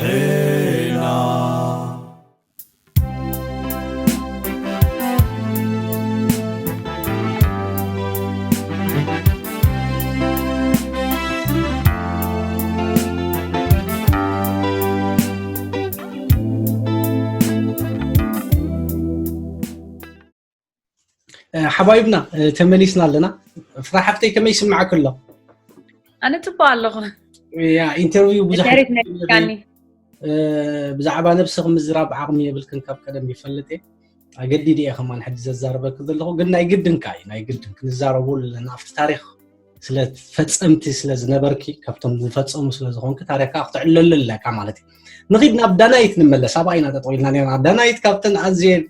ዜና። ሓባይብና ተመሊስና ኣለና። ፍራ ሓፍተይ ከመይ ይስምዓክ ኣሎ? ኣነ ጽቡቅ ኣለኹ። ያ ኢንተርቪው ብዙሕ ድሕሪት ነካኒ። ብዛዕባ ነብስኺ ምዝራብ ዓቕሚ የብልክን፣ ካብ ቀደም ይፈልጥ እየ። ኣገዲድ እየ ከማን ሕጂ ዘዛርበኪ ዘለኹ፣ ግን ናይ ግድንካ እዩ፣ ናይ ግድን ክንዛረቡ ኣለና ኣብቲ ታሪኽ ስለ ፈጸምቲ ስለ ዝነበርኪ፣ ካብቶም ዝፈጸሙ ስለ ዝኾንኪ ታሪኽካ ክትዕለሉ ኣለካ ማለት እዩ። ንኺድ ናብ ዳናይት ንመለስ። ኣብኣ ኢና ጠጠው ኢልና ነርና። ዳናይት ካብተን ኣዝየን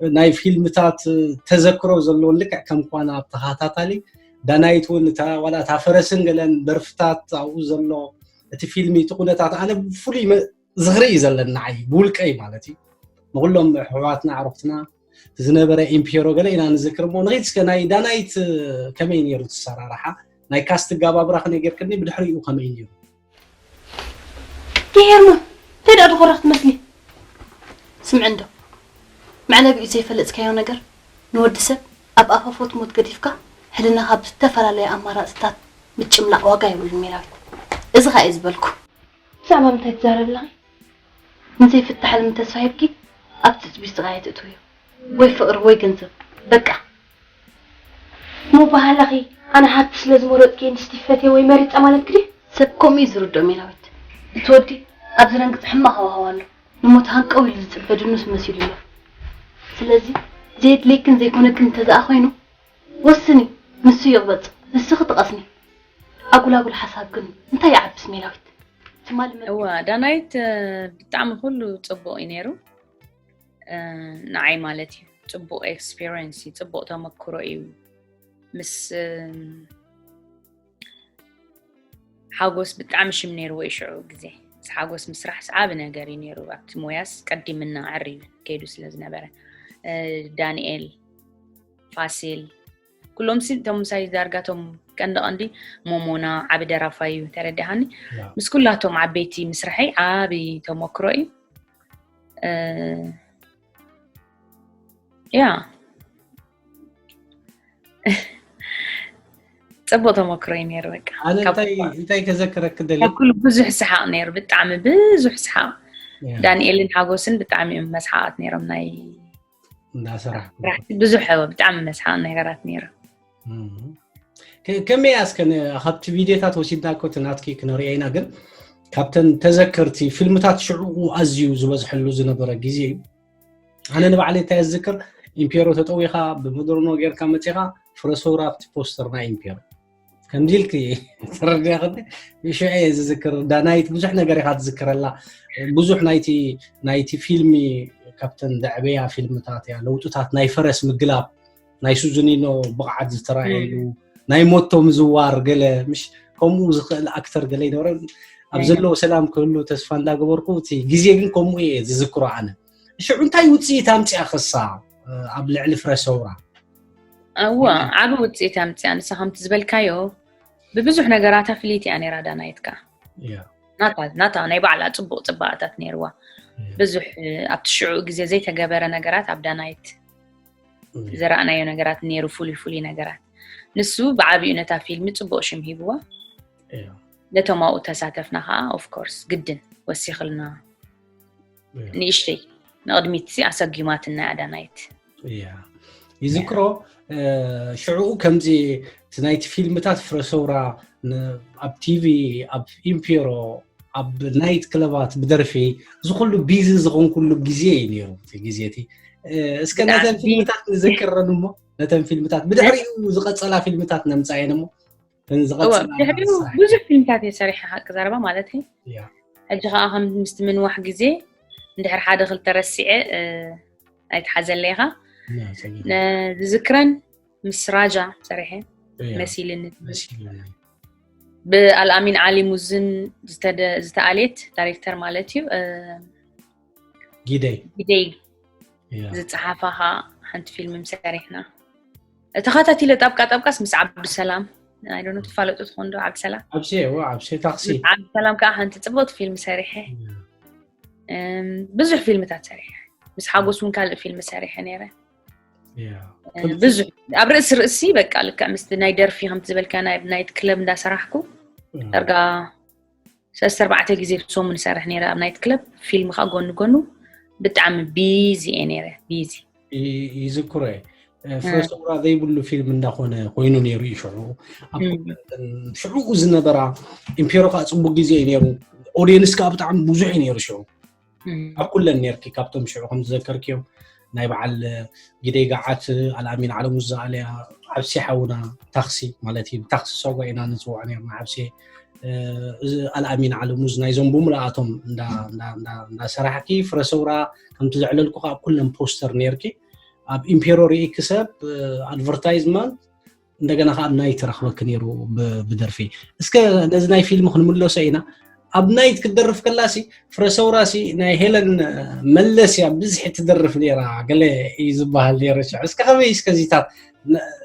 ናይ ፊልምታት ተዘክሮ ዘለዎ ልክዕ ከም ኳና ተኸታታሊ ዳናይት እውን እታ ዋላ እታ ፈረስን ገለን ደርፍታት ኣብኡ ዘሎ እቲ ፊልሚ እቲ ኩነታት ኣነ ብፍሉይ መ- ዝኽሪ እዩ ዘለኒ ንዓይ ብውልቀይ ማለት እዩ። ንኩሎም ኣሕዋትና ኣዕሩኽትና ዝነበረ ኢምፒሮ ገለ ኢና ንዝክር እሞ ንኺድ እስከ ናይ ዳናይት ከመይ ነይሩ ትሰራርሓ ናይ ካስት ጋባብራ ከነይ ጌርክኒ ብድሕሪኡ ከመይ ነይሩ? ጌርሞ እንታይ ደኣ ድኾራ ክትመስሊ? ስምዒ እንዶ መዕለቢኡ ዘይፈለጥካዮ ነገር ንወዲ ሰብ ኣብ ኣፋፎት ሞት ገዲፍካ ሕልናኻ ብዝተፈላለየ ኣማራፅታት ምጭምላቕ ዋጋ የብሉን ሜላዊት። እዚ ኸኣ እየ ዝበልኩ። ብዛዕባ ምንታይ ትዛረቢ ኣለኺ? ንዘይፍታሕ ሕልሚ ተስፋ ሂብኪ ኣብ ትጽቢት ስቓይ ኣይትእትውዮ። ወይ ፍቕሪ ወይ ገንዘብ በቃ። እሞ ባህላኺ ኣነ ሃብቲ ስለ ዝመረጽኩ እየ ንስቲ ፈትየ ወይ መሪጸ ማለትኪ ድዩ? ሰብ ከምኡ እዩ ዝርድኦ ሜላዊት። እቲ ወዲ ኣብ ዝረንግጽ ሕማቕ ሃዋህው ኣሎ። ንሞት ሃንቀው ኢሉ ዝጽበ ድኑስ መሲሉ ኣሎ። ስለዚ ዘየድልየክን ዘይኮነክን እንተዝኣ ኮይኑ ወስኒ፣ ንሱ ይቕበጽ፣ ንስኺ ትቐስኒ። ኣጉል ኣጉል ሓሳብ ግን እንታይ ይዓብስ ሜላዊት? ትማሊ መ- እወ ዳናይት እ፣ ብጣዕሚ ኩሉ ጽቡቕ እዩ ነይሩ። እ፣ ንዓይ ማለት እዩ ጽቡቕ ኤክስፒሪየንስ እዩ፣ ጽቡቕ ተመክሮ እዩ። ምስ እ፣ ሓጎስ ብጣዕሚ ሽም ነይርዎ እዩ ሽዑ ግዜ። ምስ ሓጎስ ምስራሕ ዓቢ ነገር እዩ ነይሩ። ኣብቲ ሞያስ ቀዲምና ዓርዩ ከይዱ ስለ ዝነበረ እ፣ ዳንኤል ፋሲል ኩሎም ሲ እቶም ምሳይ ዳርጋ እቶም ቀንዲ ቀንዲ ሞሞና ዓቢ ደራፋይ እዩ ተረዲሃኒ። ያ። ምስ ኩላቶም ዓበይቲ ምስርሐይ ዓቢ ተመክሮ እዩ። እ፣ ያ ጽቡቅ ተመክሮ እዩ ነይሩ። በቃ ኣነ ካብ እንታይ ኩሉ- እንታይ ከዘክረክ ደሊ ካብ ኩሉ ብዙሕ ሰሓቅ ነይሩ፣ ብጣዕሚ ብዙሕ ሰሓቅ። ያ፣ ዳንኤልን ሓጎስን ብጣዕሚ እዮም መስሓቃት ነይሮም ናይ እንዳሰራሕ ስራሕቲ ብዙሕ ብጣዕሚ መስሓቅ ነገራት ነይሩ። ከመይ ኣስከ ካብቲ ቪድዮታት ወሲድና ኮ ናትኪ ክነሪኦ ኢና ግን ካብተን ተዘከርቲ ፊልምታት ሽዕኡ ኣዝዩ ዝበዝሐሉ ዝነበረ ግዜ እዩ። ኣነ ንባዕለይ እንታይ ዝዝክር ኢምፔሮ ተጠዊኻ ብሞደርኖ ጌርካ መፂኻ ፍረሰውራ ኣብቲ ፖስተር ናይ ኢምፔሮ ከምዚ ኢልክ ተረዲያ ከ ሽዑ እየ ዝዝክር ዳናይት ብዙሕ ነገር ኢኻ ትዝክረላ ብዙሕ ናይቲ ናይቲ ፊልሚ ካብተን ዘዕበያ ፊልምታት እያ ለውጥታት ናይ ፈረስ ምግላብ ናይ ሱዙኒኖ ብቕዓት ዝተረኣየሉ ናይ ሞቶ ምዝዋር ገለ ምሽ ከምኡ ዝኽእል ኣክተር ገለ ይነበረ ኣብ ዘለዎ ሰላም ክህሉ ተስፋ እንዳገበርኩ እቲ ግዜ ግን ከምኡ እየ ዝዝክሮ ኣነ ሽዑ እንታይ ውፅኢት ኣምፅኣ ክሳ ኣብ ልዕሊ ፍረ ሰውራ እወ ዓቢ ውፅኢት ኣምፅኣ ንሳ ከምቲ ዝበልካዮ ብብዙሕ ነገራታ ፍልይቲ እያ ነይራ ዳናይት ከዓ ናታ ናይ ባዕላ ፅቡቅ ፅባእታት ነይርዋ ብዙሕ ኣብቲ ሽዑ ግዜ ዘይተገበረ ነገራት ኣብ ዳናይት ዝረኣናዮ ነገራት ነይሩ ፍሉይ ፍሉይ ነገራት ንሱ ብዓብኡ ነታ ፊልሚ ፅቡቅ ሽም ሂብዋ ነቶም ኣብኡ ተሳተፍና ከዓ ኦፍኮርስ ግድን ወሲኽልና ንእሽተይ ንቅድሚት ኣሰጊማትና እያ ዳናይት ይዝክሮ ሽዑኡ ከምዚ እቲ ናይቲ ፊልምታት ፍረሰውራ ኣብ ቲቪ ኣብ ኢምፒሮ ኣብ ናይት ክለባት ብደርፊ እዚ ኩሉ ቢዚ ዝኾንኩሉ ግዜ እዩ ነይሩ እቲ ግዜ እቲ እስከ ነተን ፊልምታት ንዘክረን እሞ ነተን ፊልምታት ብድሕሪኡ ዝቐፀላ ፊልምታት ነምፃየን እሞ ድሕሪኡ ብዙሕ ፊልምታት እየ ሰሪሐ ሓቂ ዘረባ ማለት ሕጂ ከዓ ከም ምስቲ ምንዋሕ ግዜ እንድሕር ሓደ ክልተ ረሲዐ ኣይትሓዘለ ኢኻ ዝዝክረን ምስ ራጃ ሰሪሐ መሲልኒ ብኣልኣሚን ዓሊ ሙዝን ዝተኣልየት ዳይሬክተር ማለት እዩ ጊደይ ጊደይ ዝፀሓፋኻ ሓንቲ ፊልም ሰሪሕና ተኸታቲለ ጣብቃ ጣብቃስ ምስ ዓብዱሰላም ኣይዶነ ትፋለጡ ትኾን ዶ ዓብዱሰላም ዓብሴ ዓብሴ ታክሲ ዓብዱሰላም ከዓ ሓንቲ ፅቡቅቲ ፊልም ሰሪሐ ብዙሕ ፊልምታት ሰሪሐ። ምስ ሓጎስ እውን ካልእ ፊልም ሰሪሐ ነይረ። ብዙሕ ኣብ ርእሲ ርእሲ በቃ ልክዕ ምስቲ ናይ ደርፊ ከምቲ ዝበልካ ናይ ናይት ክለብ እንዳሰራሕኩ ዳርጋ ሰለስተ ኣርባዕተ ግዜ ብሰሙን ይሰርሕ ነይረ ኣብ ናይት ክለብ። ፊልም ከዓ ጎኒ ጎኑ ብጣዕሚ ቢዚ እየ ነይረ፣ ቢዚ። ይዝክሮ እየ። ፍረሰውራ ዘይብሉ ፊልም እንዳኾነ ኮይኑ ነይሩ እዩ ሽዑ። ኣብ ሽዑኡ ዝነበራ ኢምፔሮ ከዓ ፅቡቅ ግዜ እዩ ነይሩ። ኦዲየንስ ከዓ ብጣዕሚ ብዙሕ እዩ ነይሩ ሽዑ። ኣብ ኩለን ነርኪ ካብቶም ሽዑ ከም ዝዘከርክዮም ናይ በዓል ግደይ ገዓት፣ ኣልኣሚን ዓለሙ ዝኣለያ፣ ዓብሲ ሓውና፣ ታክሲ ማለት እዩ። ታክሲ ሰጓ ኢና ንፅውዖ ነርና። ዓብሲ፣ ኣልኣሚን ዓለሙዝ ናይዞም ብምልኣቶም እንዳሰራሕኪ፣ ፍረሰውራ ከምቲ ዘዕለልኩ ኣብ ኩለን ፖስተር ነርኪ። ኣብ ኢምፔሮ ርኢኪ ሰብ ኣድቨርታይዝመንት እንደገና ከዓ ኣብ ናይት ረኽበኪ ነይሩ ብደርፊ። እስከ ነዚ ናይ ፊልም ክንምለሶ ኢና። ኣብ ናይት ክትደርፍ ከላሲ ፍረሰውራሲ ናይ ሄለን መለስ እያ ብዝሒ ትደርፍ ነይራ ገለ እዩ ዝበሃል ነይሩ። እስከ ከመይ እስከዚታት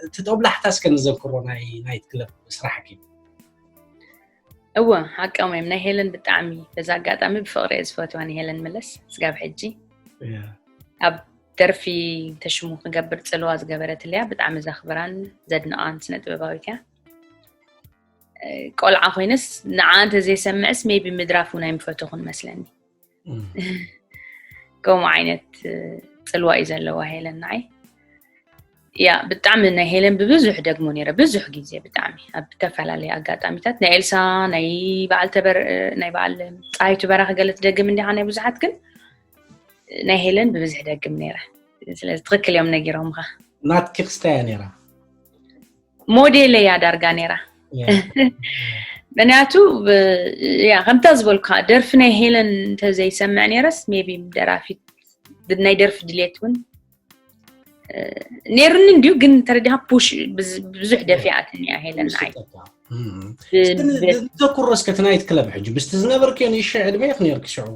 እቲ ጦብላሕታ እስከ ንዘክሮ ናይ ናይት ክለብ ስራሕኪ። እወ ሓቀም እዮም። ናይ ሄለን ብጣዕሚ በዛ ኣጋጣሚ ብፍቕሪ እየ ዝፈትዋ ንሄለን መለስ ስጋብ ሕጂ። ኣብ ደርፊ ተሽሙ ክገብር ፅልዋ ዝገበረትለያ ብጣዕሚ ዘኽብራን ዘድንቓን ስነ ጥበባዊት እያ። ቆልዓ ኮይነስ ንዓ እንተዘይሰምዕስ ሜቢ ምድራፍ እውን ኣይምፈተኹን መስለኒ። ከምኡ ዓይነት ፅልዋ እዩ ዘለዋ ሄለን ንዓይ። ያ ብጣዕሚ ናይ ሄለን ብብዙሕ ደግሞ ነይረ ብዙሕ ግዜ ብጣዕሚ ኣብ ዝተፈላለዩ ኣጋጣሚታት ናይ ኤልሳ ናይ በዓል ተበር ናይ በዓል ፀሃይቱ በራኺ ገለ ትደግም እንዲኻ ናይ ብዙሓት ግን ናይ ሄለን ብብዝሕ ደግም ነይረ። ስለዚ ትኽክል እዮም ነጊሮምኻ። ናትኪ ክስታይ እያ ነይራ። ሞዴል እያ ዳርጋ ነይራ። ምክንያቱ ያ ከምታ ዝበልኩኻ ደርፊ ናይ ሄለን እንተዘይሰምዕ ነይረስ ሜቢ ደራፊት ናይ ደርፊ ድሌት እውን ነይሩኒ እንድዩ ግን ተረዲኻ ፑሽ ብዙሕ ደፊኣትኒ እያ ሄለን ንዓይ። ዘኩሮ እስከ እቲ ናይት ክለብ ሕጂ ምስቲ ዝነበርክዮ ንእሽተይ ዕድመ ኢኺ ነይርኪ ሽዑ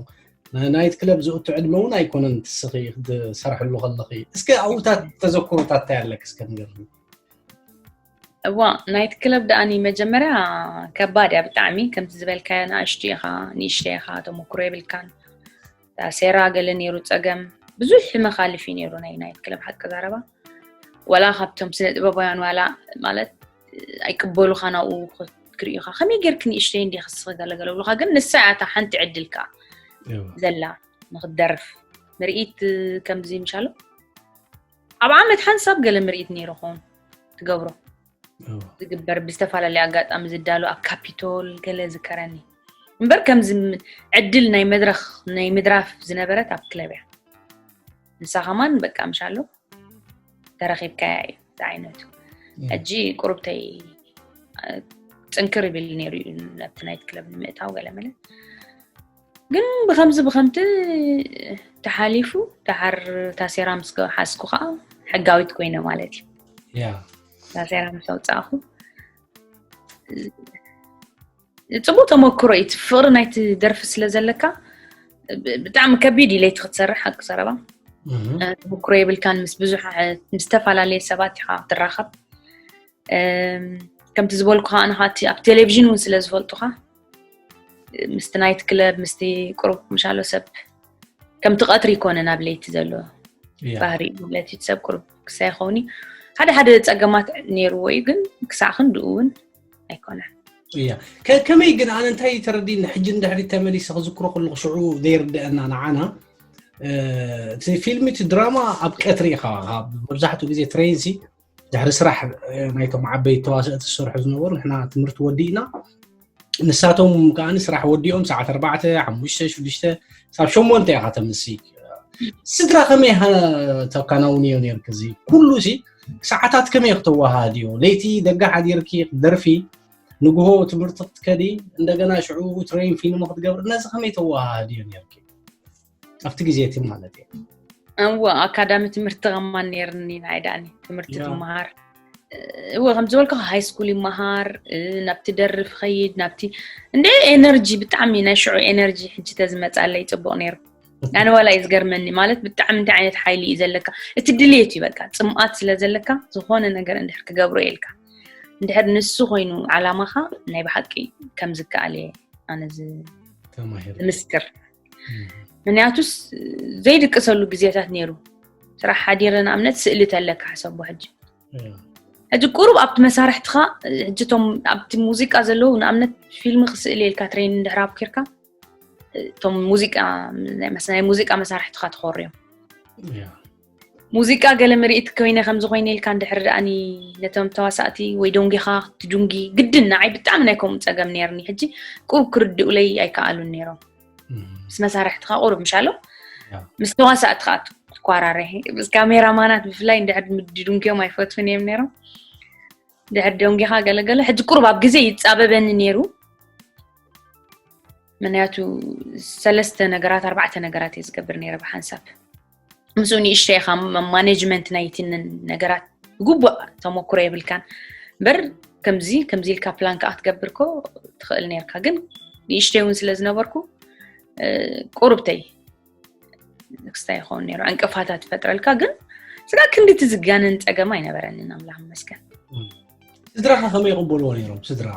ናይት ክለብ ዝእቱ ዕድመ እውን ኣይኮነን ትስኺ ክትሰርሕሉ ከለኺ። እስከ ኣብኡታት ተዘክሮታት እንታይ ኣለክ እስከ ንገርኒ። እዋ ናይት ክለብ ደኣኒ መጀመርያ ከባድ እያ ብጣዕሚ ከምቲ ዝበልካዮ ንኣሽቱ ኢኻ ንእሽተ ኢኻ ተመክሮ የብልካን። ሴራ ገለ ነይሩ ፀገም ብዙሕ መኻልፍ እዩ ነይሩ ናይ ናይት ክለብ ሓቂ ዘረባ። ዋላ ካብቶም ስነ ጥበባውያን ዋላ ማለት ኣይቅበሉኻ ናብኡ ክትሪኢኻ ከመይ ጌርክ ንእሽተይ እንዲ ክስኺ ገለገለ ብሉኻ ግን ንሳ እያ እታ ሓንቲ ዕድል ከዓ ዘላ ንክትደርፍ ምርኢት ከምዚ ምሻሎ ኣብ ዓመት ሓንሳብ ገለ ምርኢት ነይሩ ኸውን ትገብሮ ዝግበር ብዝተፈላለዩ ኣጋጣሚ ዝዳሉ ኣብ ካፒቶል ገለ ዝከረኒ እምበር ከምዚ ዕድል ናይ መድረኽ ናይ ምድራፍ ዝነበረት ኣብ ክለብ እያ ንሳ ከማን በቃ ምሻሎ ተረኺብካያ እዩ ዝዓይነቱ ሕጂ ቁሩብተይ ፅንክር ይብል ነይሩ እዩ ነብቲ ናይት ክለብ ንምእታው ገለ መለ ግን ብከምዚ ብከምቲ ተሓሊፉ ደሓር ታሴራ ምስ ሓዝኩ ከዓ ሕጋዊት ኮይነ ማለት እዩ ታሴራ ምስ ኣውፃእኩ ፅቡቅ ተመክሮ እዩ ፍቅሪ ናይቲ ደርፊ ስለ ዘለካ ብጣዕሚ ከቢድ እዩ ለይቲ ክትሰርሕ ሓቂ ዘረባ ተመክሮ የብልካን ምስ ብዙሕ ምስ ዝተፈላለየ ሰባት ኢካ ትራኸብ ከምቲ ዝበልኩ ከዓ ንካቲ ኣብ ቴሌቪዥን እውን ስለ ዝፈልጡካ ምስቲ ናይት ክለብ ምስቲ ቁሩብ ምሻሎ ሰብ ከምቲ ቀትሪ ይኮነ ናብ ለይቲ ዘሎ ባህሪ ለይቲ ሰብ ቁሩብ ክሳይ ይኸውን ሓደ ሓደ ፀገማት ነይርዎ እዩ ግን ክሳዕ ክንድኡ እውን ኣይኮነን እያ ከመይ ግን ኣነ እንታይ ተረዲኒ ሕጂ ንድሕሪ ተመሊሰ ክዝክሮ ከለኩ ሽዑ ዘይርድአና ንዓና እቲ ፊልም እቲ ድራማ ኣብ ቀትሪ ኢኻ መብዛሕትኡ ግዜ ትሬንሲ ድሕሪ ስራሕ ናይቶም ዓበይቲ ተዋሰእቲ ዝሰርሑ ዝነበሩ ንሕና ትምህርቲ ወዲእና ንሳቶም ከዓ ስራሕ ወዲኦም ሰዓት ኣርባዕተ ሓሙሽተ ሽዱሽተ ሳብ ሸሞንተ ኢኻ ተምሲ ስድራ ከመይ ተካናውንዮ ነርክ እዚ ኩሉ ሲ ሰዓታት ከመይ ክተወሃሃድዮ ለይቲ ደጋ ሓዲርኪ ክትደርፊ ንግሆ ትምህርቲ ክትከዲ እንደገና ሽዑ ትሬን ፊልም ክትገብር ነዚ ከመይ ተወሃሃድዮ ነርኪ ኣብቲ ግዜ እቲ ማለት እዩ እወ ኣካዳሚ ትምህርቲ ከማን ነርኒ ናይ ዳኒ ትምህርቲ ትመሃር እወ ከም ዝበልካ ሃይ ስኩል ይመሃር ናብቲ ደርፍ ኸይድ ናብቲ እንደ ኤነርጂ ብጣዕሚ ናይ ሽዑ ኤነርጂ ሕጂ ተዝመፃለይ ፅቡቅ ነይሩ ኣነ ዋላ እዩ ዝገርመኒ ማለት ብጣዕሚ እንታይ ዓይነት ሓይሊ እዩ ዘለካ እቲ ድልየት እዩ በቃ ፅምኣት ስለ ዘለካ ዝኾነ ነገር እንድሕር ክገብሮ የልካ እንድሕር ንሱ ኮይኑ ዓላማኻ ናይ ብሓቂ ከም ዝከኣል እየ ኣነ ዝምስክር ምክንያቱስ ዘይድቅሰሉ ግዜታት ነይሩ። ስራሕ ሓዲረ ንኣብነት ስእሊ ተለካ ሓሰቦ ሕጂ ሕጂ ቁሩብ ኣብቲ መሳርሕትኻ ሕጂ ቶም ኣብቲ ሙዚቃ ዘለዉ ንኣብነት ፊልም ክስእል ኢልካ ትሬን እንድሕር ኣብኪርካ እቶም ሙዚቃ ናይ ሙዚቃ መሳርሕትኻ ትኾርዮም። ሙዚቃ ገለ ምርኢት ኮይነ ከምዚ ኮይነ ኢልካ እንድሕር ደኣኒ ነቶም ተዋሳእቲ ወይ ደንጊኻ ትድንጊ ግድን ንዓይ ብጣዕሚ ናይ ከምኡ ፀገም ነይርኒ። ሕጂ ቁብ ክርድኡለይ ኣይከኣሉን ነይሮም። ምስ መሳርሕትኻ ቁሩብ ምሻሎ ምስ ተዋሳእትኻ ትኳራረ ምስ ካሜራማናት ብፍላይ እንድሕር ድድንክዮም ኣይፈትውን እዮም ነይሮም። ድሕር ደንጊኻ ገለገለ ሕጂ ቁሩብ ኣብ ግዜ ይፃበበኒ ነይሩ። ምክንያቱ ሰለስተ ነገራት ኣርባዕተ ነገራት እየ ዝገብር ነይረ ብሓንሳብ ምስኡ ንእሽተይ ኢኻ ማኔጅመንት ናይቲ ነገራት ብግቡእ ተመክሮ የብልካን እምበር ከምዚ ከምዚ ኢልካ ፕላን ከዓ ክትገብር ኮ ትኽእል ነርካ ግን ንእሽተይ እውን ስለ ዝነበርኩ ቁሩብተይ ክስታይ ይኸውን ነይሩ ዕንቅፋታት ትፈጥረልካ ግን ስጋ ክንድቲ ዝጋነን ፀገም ኣይነበረንን ኣምላኽ መስገን ስድራኻ ከመይ ይቕበልዎ ነይሮም ስድራ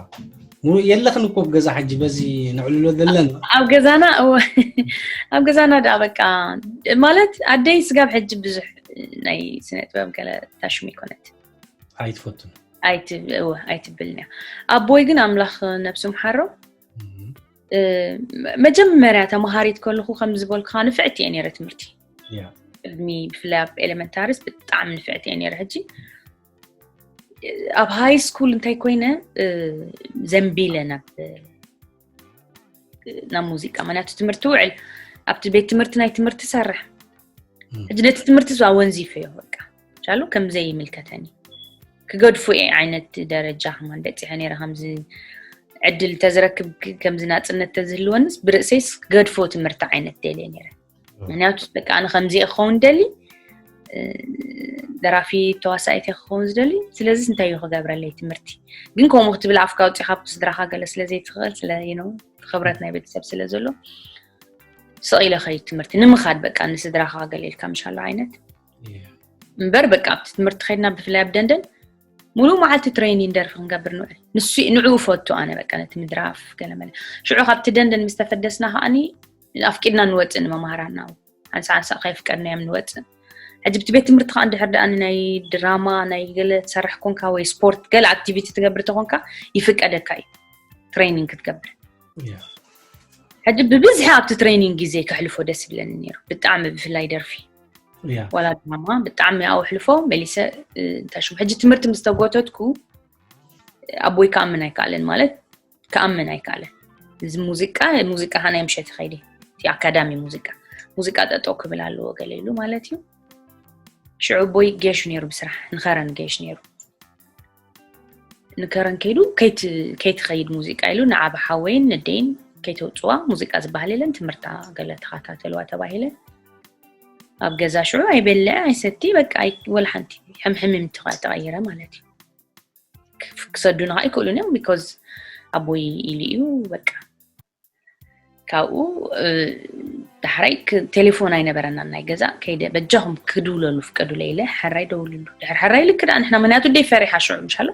የለኽን እኮ ገዛ ሕጂ በዚ ነዕልሎ ዘለና ኣብ ገዛና ኣብ ገዛና ዳ በቃ ማለት ኣደይ ስጋብ ሕጂ ብዙሕ ናይ ስነ ጥበብ ገለ ታሽሙ ይኮነት ኣይትፈቱን ኣይትብልን እያ ኣቦይ ግን ኣምላኽ ነብሱ ምሓሮ መጀመርያ ተምሃሪት ከለኹ ከም ዝበልኩኻ ንፍዕቲ እየ ነይረ ትምህርቲ ቅድሚ ብፍላይ ኣብ ኤሌመንታሪስ ብጣዕሚ ንፍዕቲ እየ ነይረ ሕጂ ኣብ ሃይ ስኩል እንታይ ኮይነ ዘንቢለ ናብ ናብ ሙዚቃ ምክንያቱ ትምህርቲ ውዕል ኣብቲ ቤት ትምህርቲ ናይ ትምህርቲ ሰርሕ ሕጂ ነቲ ትምህርቲ ዝዋ ወንዚፈዮ በቃ ቻሉ ከም ዘይምልከተኒ ክገድፎ እየ ዓይነት ደረጃ ከማን በፂሐ ነይረ ከምዚ ዕድል ተዝረክብ ከምዚ ናፅነት ተዝህልወንስ ብርእሰይስ ክገድፎ ትምህርቲ ዓይነት ደልየ ነይረ ምክንያቱ በቃ ኣነ ከምዚ ክኸውን ደሊ ደራፊ ተዋሳኢት ክኸውን ዝደሊ ስለዚ እንታይ እዩ ክገብረለይ ትምህርቲ ግን ከምኡ ክትብል ኣፍካ ውፅእ ካብ ስድራካ ገለ ስለ ዘይትኽእል ስለ ክብረት ናይ ቤተሰብ ስለ ዘሎ ስቕ ኢለ ከይድ ትምህርቲ ንምኻድ በቃ ንስድራካ ገለ ኢልካ ምሻሎ ዓይነት እምበር በቃ ኣብቲ ትምህርቲ ከይድና ብፍላይ ኣብ ደንደን ሙሉእ መዓልቲ ትሬኒን ደርፊ ክንገብር ንውዕል ንሱ ንዕኡ ፈቱ ኣነ በቃ ነቲ ምድራፍ ገለመለ ሽዑ ካብቲ ደንደን ምስ ተፈደስና ከዓኒ ኣፍቂድና ንወፅእ ንመምሃራና ሓንሳ ሓንሳ ከየፍቀድናዮም ንወፅእ ሕጂ ብቲ ቤት ትምህርቲ ከዓ እንድሕር ደኣ ናይ ድራማ ናይ ገለ ትሰርሕ ኮንካ ወይ ስፖርት ገለ ኣክቲቪቲ ትገብር ተኮንካ ይፍቀደካ እዩ ትሬኒንግ ክትገብር ሕጂ ብብዝሒ ኣብቲ ትሬኒንግ ግዜ ከሕልፎ ደስ ይብለኒ ነይሩ ብጣዕሚ ብፍላይ ደርፊ ዋላ ድራማ ብጣዕሚ ኣውሕልፎ መሊሰ እንታይ ሽሙ ሕጂ ትምህርቲ ምስ ተጎተትኩ ኣቦይ ክኣምን ኣይከኣለን ማለት ክኣምን ኣይከኣለን እዚ ሙዚቃ ሙዚቃ ሃናይ ምሸት ይኸይድ እቲ ኣካዳሚ ሙዚቃ ሙዚቃ ጠጠው ክብል ኣለዎ ገለ ኢሉ ማለት እዩ ሽዑ ኣቦይ ገይሹ ነይሩ ብስራሕ ንኸረን ገይሽ ነይሩ ንከረን ከይዱ ከይትኸይድ ሙዚቃ ኢሉ ንዓብ ሓወይን ንደይን ከይተውፅዋ ሙዚቃ ዝበሃል የለን ትምህርታ ገለ ተኸታተልዋ ተባሂለ ኣብ ገዛ ሽዑ ኣይበልዕ ኣይሰቲ በቃ ወላ ሓንቲ ሕምሕምም ተቐይረ ማለት እዩ ክሰዱና ከዓ ይክእሉን እዮም ቢኮዝ ኣቦይ ኢሉ እዩ በቃ ካብኡ ዳሕራይ ቴሌፎን ኣይነበረና ናይ ገዛ ከይደ በጃኹም ክድውለሉ ፍቀዱለ ኢለ ሕራይ ደውልሉ ድሕር ሕራይ ልክ ደኣ ንሕና ምክንያቱ ደይ ፈሪሓ ሽዑ ምሻሎ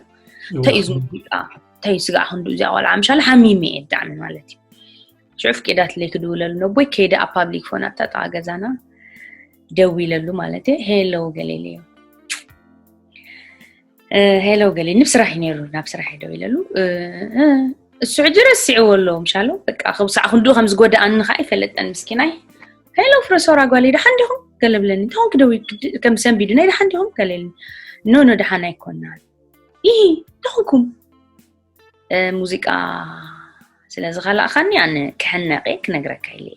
እንታይ እዩ ዝሙዚቃ እንታይ እዩ ስጋዕ ክንዱ እዚኣ ቆልዓ ምሻሎ ሓሚመ እየ ብጣዕሚ ማለት እዩ ሽዑ ፍቂዳትለይ ክድውለሉ ነቦይ ከይደ ኣብ ፓብሊክ ፎን ኣብታ ጠቓ ገዛና ደዊለሉ ማለት እየ ሄለው ገሌለዮ ሄለው ገሌ ንብ ስራሕ እዩ ነይሩ ናብ ስራሕ ደው ኢለሉ እሱ ሕጂ ረሲዕዎ ኣሎ ምሻሎ በቃ ክብሳዕ ክንዱ ከም ዝጎዳኣኒ ከዓ ይፈለጠን ምስኪናይ ሄለው ፍረሶራ ጓለይ ደሓን ዲኹም ገለ ብለኒ እንተኾንክ ደው ከም ሰንቢዱ ናይ ደሓን ዲኹም ገለልኒ ኖ ኖ ደሓን ኣይኮናን ይሂ ደኹንኩም ሙዚቃ ስለ ዝኸላእኻኒ ኣነ ክሕነቀ ክነግረካ ኢለ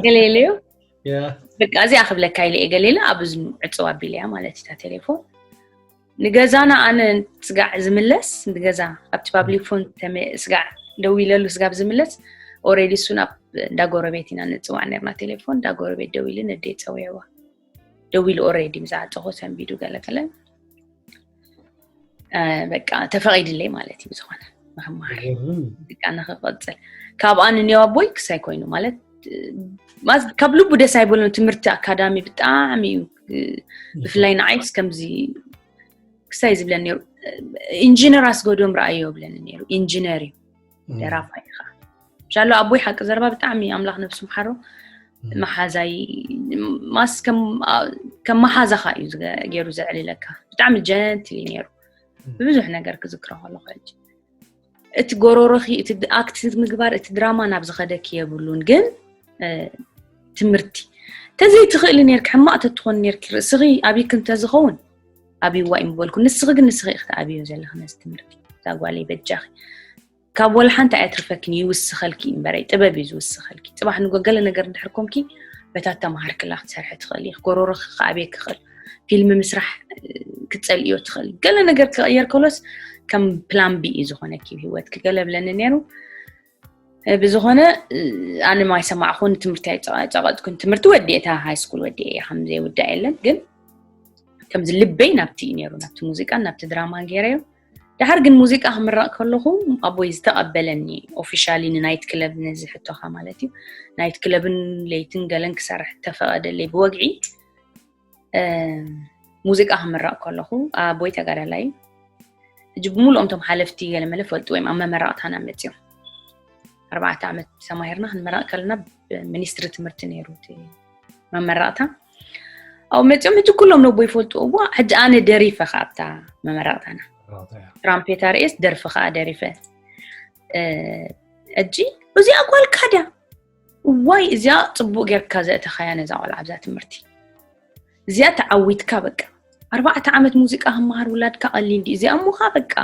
ገሌለዮ በቃ እዚኣ ክብለካ ኢለ እየ ገሌለ ኣብ እዝኑ ዕፅው ኣቢለያ ማለት እታ ቴሌፎን ንገዛና ኣነ ስጋዕ ዝምለስ ንገዛ ኣብቲ ፓብሊክ ፎን ስጋዕ ደው ኢለሉ ስጋብ ዝምለስ ኦሬዲ እሱ ናብ እንዳ ጎረቤት ኢና ንፅዋዕ ነርና ቴሌፎን እንዳ ጎረቤት ደው ኢሉ ነደይ ፀዊዕዋ ደው ኢሉ ኦሬዲ ብዛዕፀኹ ሰንቢዱ ገለገለ በቃ ተፈቒድለይ ማለት እዩ ዝኾነ ንክመሃር በቃ ንክቐፅል ካብኣ ንኔዋ ቦይ ክሳይ ኮይኑ ማለት ካብ ልቡ ደስ ኣይበሉን ትምህርቲ ኣካዳሚ ብጣዕሚ እዩ ብፍላይ ንዓይስ ከምዚ ክሳይ ዝብለን ነሩ ኢንጂነር ኣስገዶም ረኣዮ ብለን ነሩ ኢንጂነር እዩ ደራፋይ ኢኻ ሻሎ ኣቦይ ሓቂ ዘረባ ብጣዕሚ ኣምላኽ ነብሱ ምሓሮ፣ መሓዛይ ማስ ከም መሓዛኻ እዩ ገይሩ ዘዕልለካ። ብጣዕሚ ጀንትል እዩ ነይሩ። ብብዙሕ ነገር ክዝክሮ ከለኹ ሕጂ እቲ ጎሮሮኺ፣ እቲ ኣክት ምግባር፣ እቲ ድራማ ናብ ዝኸደኪ የብሉን። ግን ትምህርቲ ተዘይትኽእሊ ነርኪ፣ ሕማቕ ተትኾን ነርኪ፣ ርእስኺ ኣብይክ እንተዝኸውን ኣብይዋ እዩ ምበልኩ። ንስኺ ግን ንስኺ ኢኺ ተኣብዮ ዘለኺ ነዚ ትምህርቲ። እዛ ጓለይ በጃኺ ካብ ወላ ሓንቲ ኣየትርፈክን፣ ይውስኸልኪ እምበረይ ጥበብ እዩ ዝውስኸልኪ። ጽባሕ ንጎ ገለ ነገር እንድሕር ኮንኪ በታ ተማሃርክላ ክትሰርሒ ትኽእል ኢኺ። ጎሮሮኺ ክኣብየ ክኽእል፣ ፊልም ምስራሕ ክትጸልእዮ ትኽእል። ገለ ነገር ክቕየር ከሎስ ከም ፕላን ቢ እዩ ዝኾነኪ ህይወትኪ። ገለ ብለኒ ነይሩ። ብዝኾነ ኣነ ማይ ሰማዕኹን ትምህርቲ ኣይጸቐጥኩን። ትምህርቲ ወዲኤ፣ እታ ሃይ ስኩል ወዲኤ እየ፣ ከም ዘይውዳእ የለን። ግን ከምዚ ልበይ ናብቲ እዩ ነይሩ፣ ናብቲ ሙዚቃን ናብቲ ድራማን ገይረዮ። ድሓር ግን ሙዚቃ ክምረቕ ከለኹ ኣቦይ ዝተቐበለኒ ኦፊሻሊ ንናይት ክለብ፣ ነዚ ሕቶኻ ማለት እዩ፣ ናይት ክለብን ለይትን ገለን ክሰርሕ ተፈቐደለይ ብወግዒ። ሙዚቃ ክምረቕ ከለኹ ኣቦይ ተጋዳላይ፣ ሕጂ ብምሉኦም እቶም ሓለፍቲ ገለመለ ፈልጡ ወይም ኣብ መመረቕታና መፅዮም። ኣርባዕተ ዓመት ተማሂርና ክንመረቕ ከለና ብሚኒስትሪ ትምህርቲ ነይሩ እቲ መመረቕታ። ኣብኡ መፅዮም ሕጂ ኩሎም ነቦ ይፈልጡ። እዋ ሕጂ ኣነ ደሪፈ ከ ኣብታ መመረቕታና ትራምፔት ኣርእስ ደርፊ ከዓ ደሪፈ። ሕጂ እዚኣ ጓልካ ድያ? እዋይ እዚኣ ፅቡቅ ጌርካ ዘእተኻያ ነዛ ቆልዓ ኣብዛ ትምህርቲ። እዚኣ ተዓዊትካ በቃ። ኣርባዕተ ዓመት ሙዚቃ ክመሃር ውላድካ ቀሊል እንዲ እዚኣ እሞኻ በቃ።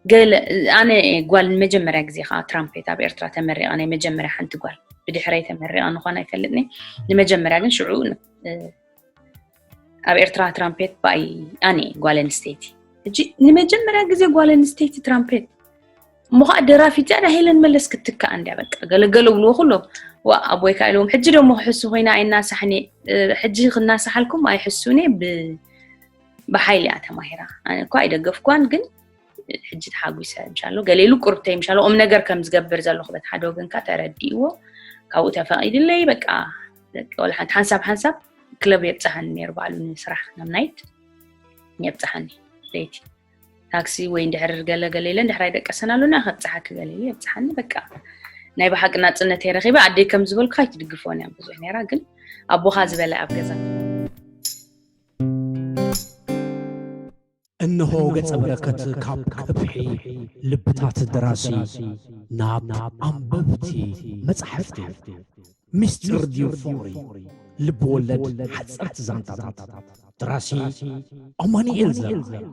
ገለ ኣነ ጓል ንመጀመርያ ግዜ ከዓ ትራምፔት ኣብ ኤርትራ ተመሪቐ፣ ናይ መጀመርያ ሓንቲ ጓል። ብድሕረይ ተመሪቐ ንኾን ኣይፈልጥኒ። ንመጀመርያ ግን ሽዑ ኣብ ኤርትራ ትራምፔት ብኣይ ኣነ ጓል ኣንስተይቲ። ሕጂ ንመጀመርያ ግዜ ጓል ኣንስተይቲ ትራምፔት እሞ ከዓ ደራፊት እያ ዳ ሄለን መለስ ክትትካእ እንድያ በቃ። ገለገለ ብልዎ ኩሎም። ዋ ኣቦይ ከዓ ኢልዎም ሕጂ ደሞ ክሕሱ ኮይና ኣይናሳሕኒ። ሕጂ ክናሳሓልኩም ኣይሕሱን እየ፣ ብሓይሊ እያ ተማሂራ። ኣነ እኳ ኣይደገፍኳን ግን ሕጂ ተሓጒሰ ምሻሎ ገሌሉ ቁርብተይ ምሻሎ ቁም ነገር ከም ዝገብር ዘለኹ በቲ ሓደ ወገንካ ተረዲእዎ። ካብኡ ተፈቒድለይ በቃ። ወላ ሓንቲ ሓንሳብ ሓንሳብ ክለብ የብፅሓኒ ነይሩ ባዕሉ፣ ንስራሕ ናብ ናይት የብፅሓኒ። ለይቲ ታክሲ ወይ እንድሕር ገለ ገለ ኢለ እንድሕር ኣይደቀሰን ኣሎ ና ከብፅሓኪ ገለ ኢለ የብፅሓኒ። በቃ ናይ ብሓቂ ናፅነተይ ረኺበ። ኣደይ ከም ዝበልኩ ኣይትድግፎን እያ ብዙሕ ነይራ፣ ግን ኣቦኻ ዝበለ ኣብ ገዛ። እንሆ ገጸ በረከት ካብ ከብሒ ልብታት ደራሲ ናብ ኣንበብቲ መጻሕፍቲ። ምስጢር ድዩ ፍቕሪ? ልብ ወለድ ሓጸርቲ ዛንታታት። ደራሲ ኣማኑኤል ዘርኣይ።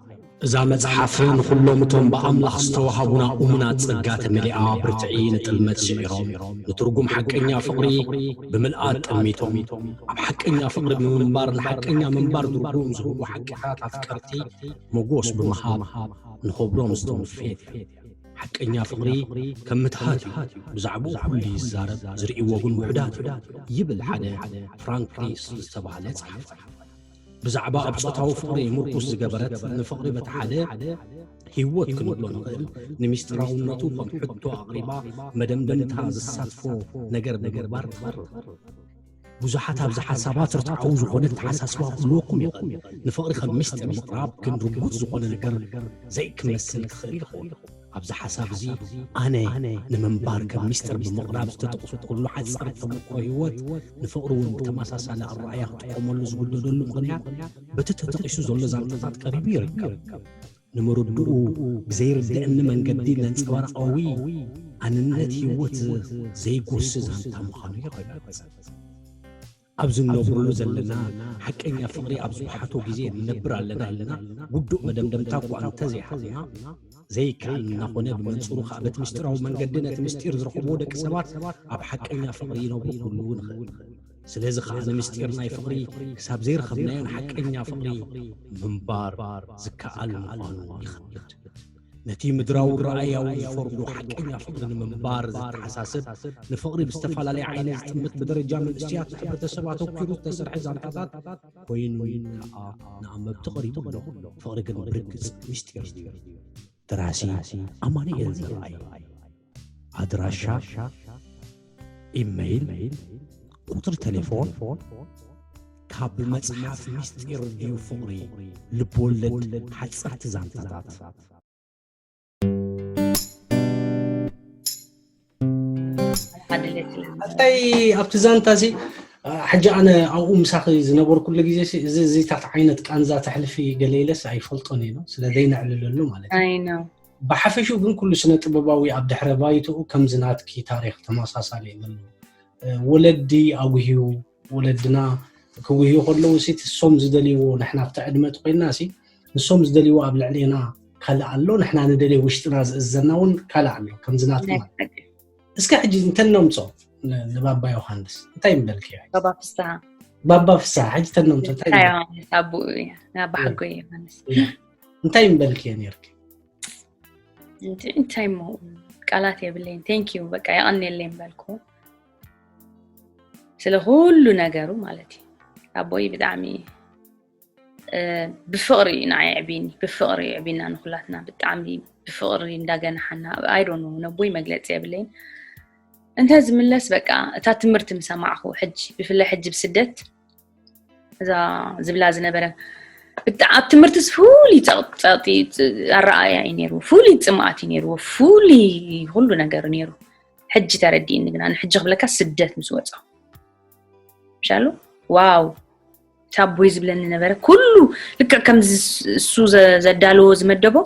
እዛ መጽሓፍ ንኹሎም እቶም ብኣምላኽ ዝተዋህቡና እሙናት ጸጋ ተመሊኣ ብርትዒ ንጥልመት ስዒሮም ንትርጉም ሓቀኛ ፍቕሪ ብምልኣት ጠሚቶም ኣብ ሓቀኛ ፍቕሪ ብምንባር ንሓቀኛ ምንባር ትርጉም ዝህቡ ሓቅታት ኣፍቀርቲ ሞጎስ ብምሃብ ንኸብሮም ዝተወፈየት እያ። ሓቀኛ ፍቕሪ ከም ምትሃት እዩ፣ ብዛዕባኡ ኩሉ ይዛረብ፣ ዝርእይዎ ግን ውሑዳት እዮም ይብል ሓደ ፍራንክ ሪስ ዝተባህለ ጸሓፊ። ብዛዕባ ኣብ ጾታዊ ፍቕሪ ምርኩስ ዝገበረት ንፍቕሪ በቲ ሓደ ህይወት ክንብሎ ንኽእል ንምስጢራውነቱ ከም ሕቶ ኣቕሪባ መደምደምታ ዝሳትፎ ነገር ንምግባር ትቐርብ። ብዙሓት ኣብዚ ሓሳባት ርትዓዊ ዝኾነ ኣተሓሳስባ ክህልወኩም ይኽእል። ንፍቕሪ ከም ሚስጥር ምቕራብ ግን ርጉጽ ዝኾነ ነገር ዘይክመስል ክኽእል ይኸውን። ኣብዚ ሓሳብ እዚ ኣነ ንምንባር ከም ሚስጥር ብምቕራብ ዝተጠቕሱ ኩሉ ሓጻር ተመክሮ ህይወት ንፍቕሪ እውን ብተመሳሳሊ ኣረኣእያ ክጥቀመሉ ዝግደደሉ ምኽንያት በቲ ተጠቒሱ ዘሎ ዛንታታት ቀሪቡ ይርከብ። ንምርድኡ ብዘይርድእኒ መንገዲ ነንጸባራቓዊ ኣንነት ህይወት ዘይጎሲ ዛንታ ምዃኑ ይረጋግጽ። ኣብዚ እንነብረሉ ዘለና ሓቀኛ ፍቕሪ ኣብ ዝበሓቶ ግዜ ንነብር ኣለና ኢልና ውዱእ መደምደምታ እኳ እንተዘይሓዝና ዘይከኣል እናኾነ ብመንጽሩ ከኣ በቲ ምስጢራዊ መንገዲ ነቲ ምስጢር ዝረኽብዎ ደቂ ሰባት ኣብ ሓቀኛ ፍቕሪ ይነብሩ ክህልዉ ንኽእል። ስለዚ ኸኣ ንምስጢር ናይ ፍቕሪ ክሳብ ዘይረኸብናዮ ንሓቀኛ ፍቕሪ ምንባር ዝከኣል ምዃኑ ይኸብድ። ነቲ ምድራዊ ረኣያዊ ዝፈርዶ ሓቀኛ ፍቕሪ ንምንባር ዘተሓሳስብ ንፍቕሪ ብዝተፈላለየ ዓይነ ዝጥምት ብደረጃ መንእሰያት ንሕብረተሰብ ኣተኲሩ ዝተሰርሐ ዛንታታት ኮይኑ ከኣ ንኣንበብቲ ቀሪቡ ኣሎ። ፍቕሪ ግን ብርግጽ ምስጢር ድዩ? ደራሲ ኣማኑኤል ዘርኣይ። ኣድራሻ፣ ኢመይል፣ ቁጽሪ ቴሌፎን፣ ካብ መጽሓፍ ምስጢር ድዩ ፍቕሪ ልብወለድ ሓጸርቲ ዛንታታት። ድሌት ስለ ዝነበረ። እንታይ ኣብቲ ዛንታ እዚ ሕጂ ኣነ ኣብኡ ምሳኺ ዝነበርኩሉ ግዜ እዚ እዚታት ዓይነት ቃንዛ ተሕልፊ ገለ ኢለስ ኣይፈልጦን እየ ነው ስለ ዘይነዕልለሉ ማለት እዩ። ኣይ ነው ብሓፈሽኡ ግን ኩሉ ስነ ጥበባዊ ኣብ ድሕረ ባይትኡ ከምዚ ናትኪ ታሪክ ተመሳሳሊ እዩ ዘለዎ። ወለዲ ኣጉህዩ ወለድና ክጉህዩ ከለዉ ሲ ንሶም ዝደልይዎ ንሕና ኣብቲ ዕድመ ተኮይንና ሲ ንሶም ዝደልይዎ ኣብ ልዕሌና ካልእ ኣሎ ንሕና ንደልዮ ውሽጥና ዝእዘና እውን ካልእ ኣሎ ከምዚ ናትኪ ማለት እዩ። እስከ ሕጂ እንተነምጾ ንባባ ዮሃንስ እንታይ ምበልክዮ? ባባ ፍስሃ ባባ ፍስሃ ሕጂ ተነምጾ እንታይ እንታይ ዮሃንስ ኣቦኡ እዩ ኣባ ሓጎይ ዮሃንስ እንታይ ምበልክዮ ነርኪ? እንታይ ሞ ቃላት የብለይን። Thank you በቃ የቐንየለይ ምበልኩ ስለ ኩሉ ነገሩ ማለት እዩ። ኣቦይ ብጣዕሚ ብፍቕሪ እዩ ንዓይ የዕብይኒ፣ ብፍቕሪ የዕብይና ንኹላትና ብጣዕሚ ብፍቕሪ እንዳገናሓና I don't know ነቦይ መግለፂ የብለይን። እንተ ዝምለስ በቃ እታ ትምህርቲ ምሰማዕኹ ሕጂ ብፍላይ ሕጂ ብስደት እዛ ዝብላ ዝነበረ ብጣ ኣብ ትምህርትስ ፍሉይ ጸቕጢ ኣረኣእያ እዩ ነይርዎ፣ ፍሉይ ጽምኣት እዩ ነይርዎ፣ ፍሉይ ኩሉ ነገሩ ነይሩ። ሕጂ ተረዲእኒ ግና ንሕጂ ክብለካ ስደት ምስ ወጻ ሻሉ ዋው ታቦይ ዝብለኒ ነበረ ኩሉ ልክዕ ከምዚ እሱ ዘዳለዎ ዝመደቦ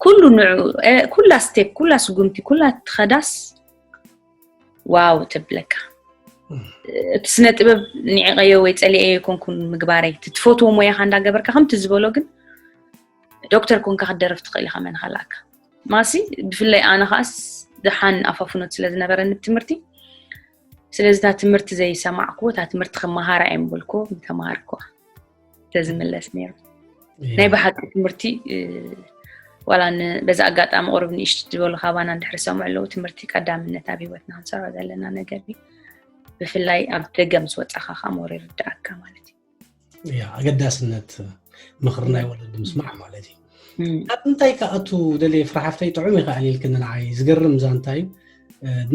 ኩሉ ንዑ ኩላ ስቴፕ ኩላ ስጉምቲ ኩላ ትኸዳስ ዋው ተብለካ እቲ ስነ ጥበብ ኒዕቀዮ ወይ ጸሊኤዮ ኣይኮንኩን ምግባረይ ትትፈትዎ ሞያኻ እንዳገበርካ ከምቲ ዝበሎ ግን ዶክተር ኮንካ ክደርፍ ትኽእል ኢኻ መን ኻልኣካ ማሲ ብፍላይ ኣነ ኻኣስ ደሓን ኣፋፍኖት ስለ ዝነበረኒ ትምህርቲ ስለዚ እታ ትምህርቲ ዘይሰማዕኩዎ እታ ትምህርቲ ክመሃራ እየ ምበልኩዎ ምተማሃርኩዋ ተዝምለስ ነይሩ ናይ ብሓቂ ትምህርቲ ዋላ በዚ ኣጋጣሚ ቁሩብ ንእሽት ዝበሉ ካባና እንድሕር ሰምዑ ኣለዉ ትምህርቲ ቀዳምነት ኣብ ሂወትና ክንሰርዖ ዘለና ነገር እዩ ብፍላይ ኣብ ደገ ምስ ወፃኻ ከዓ ሞር ይርዳእካ ማለት እዩ ያ ኣገዳስነት ምኽሪ ናይ ወለዲ ምስማዕ ማለት እዩ ካብ ምንታይ ከኣቱ ደልየ ፍርሓፍተይ ጥዑም ይኽኣል ኢልክኒ ንዓይ ዝገርም ዛንታ እዩ